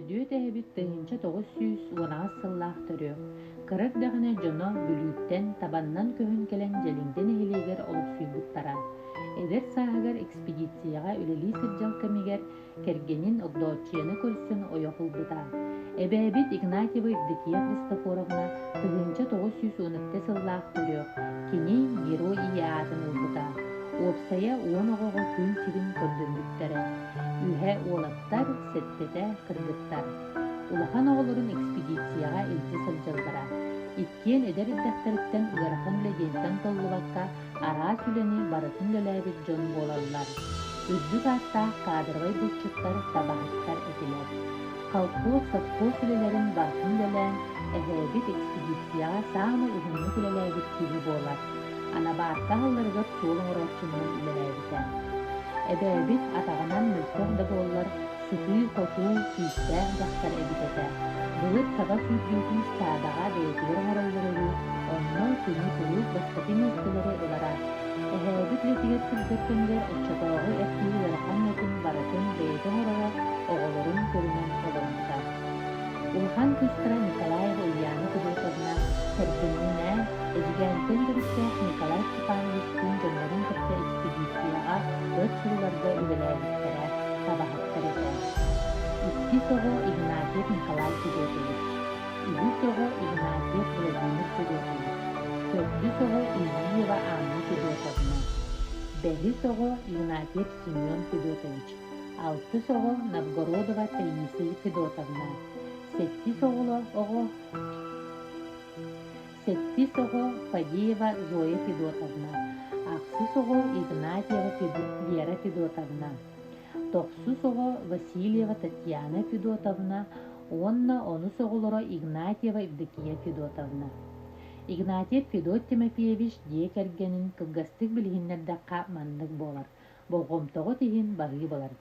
Сөдүөт эһэбит 1998 сыллаах төрүөх, кыра эрдэҕинэ дьоно Бүлүүттэн табаннан көһөн кэлэн Дьэлиҥдэ нэһилиэгэр олохсуйбуттара. Эдэр сааһыгар экспедицияҕа үлэлии сылдьар кэмигэр кэргэнин Огдооччуйаны көрсөн ойох ылбыта. Эбээбит Игнатьева Евдокия Христофоровна 1912 сыллаах төрүөх, кини Герой Ийэ аатын ылбыта. Уопсайа 10 оҕоҕо күн сирин көрдөрбүттэрэ. Үһэ уолаттар, сэттэтэ кыргыттар. Улахан оҕолорун экспедицияҕа илдьэ сылдьаллара. Иккиэн эдэр эрдэхтэриттэн ыарахан үлэ диэнтэн толлубакка араас үлэни барытын үлэлээбит дьон буолаллар. Үрдүк ааттаах кадровай булчуттар, табаһыттар этилэр. Колхоз, совхоз үлэлэрин барытын үлэлээн, эһээбит экспедицияҕа саамай уһуннук үлэлээбит киһи буолар. Анабаарка аһылларыгар суол оҥорооччунан үлэлээбитэ. Эбээбит атаҕынан мөлтөх да буоллар, сытыы-хотуу, күүстээх дьахтар эбит этэ. Былыр таба сүүрдүүтүн ыстаадаҕа бэйэтигэр оҥороллор үһү, онно кини куруук бастакы миэстэлэри ылара. Эһээбит үлэтигэр сылдьар кэмигэр оччотооҕу эр киһи ыарахан үлэтин барытын бэйэтэ оҥороро, оҕолорун көрүнэн олорбута. Улахан кыыстара Николаева Ульяна Федотовна кэргэнинээн Эдьигээнтэн төрүттээх Николай Степановичтыын дьоннорун кытта экспедицияҕа өр сылларга үлэлээбиттэрэ, табаһыттар этэ. Иккис оҕо Игнатьев Николай Федотович, үһүс оҕо Игнатьев Владимир Федотович, төрдүс оҕо Ильиева Анна Федотовна, бэһис оҕо Игнатьев Семен Федотович, алтыс оҕо Новгородова Таисия Федотовна, сэттис оҕо Сэттис оҕо Фадеева Зоя Федотовна, ахсыс оҕо Игнатьева Вера Федотовна, тохсус оҕо Васильева Татьяна Федотовна уонна онус оҕолоро Игнатьева Евдокия Федотовна. Игнатьев Федот Тимофеевич дьиэ кэргэнин кылгастык билиһиннэрдэххэ маннык буолар: болҕомтоҕут иһин баһыы балар.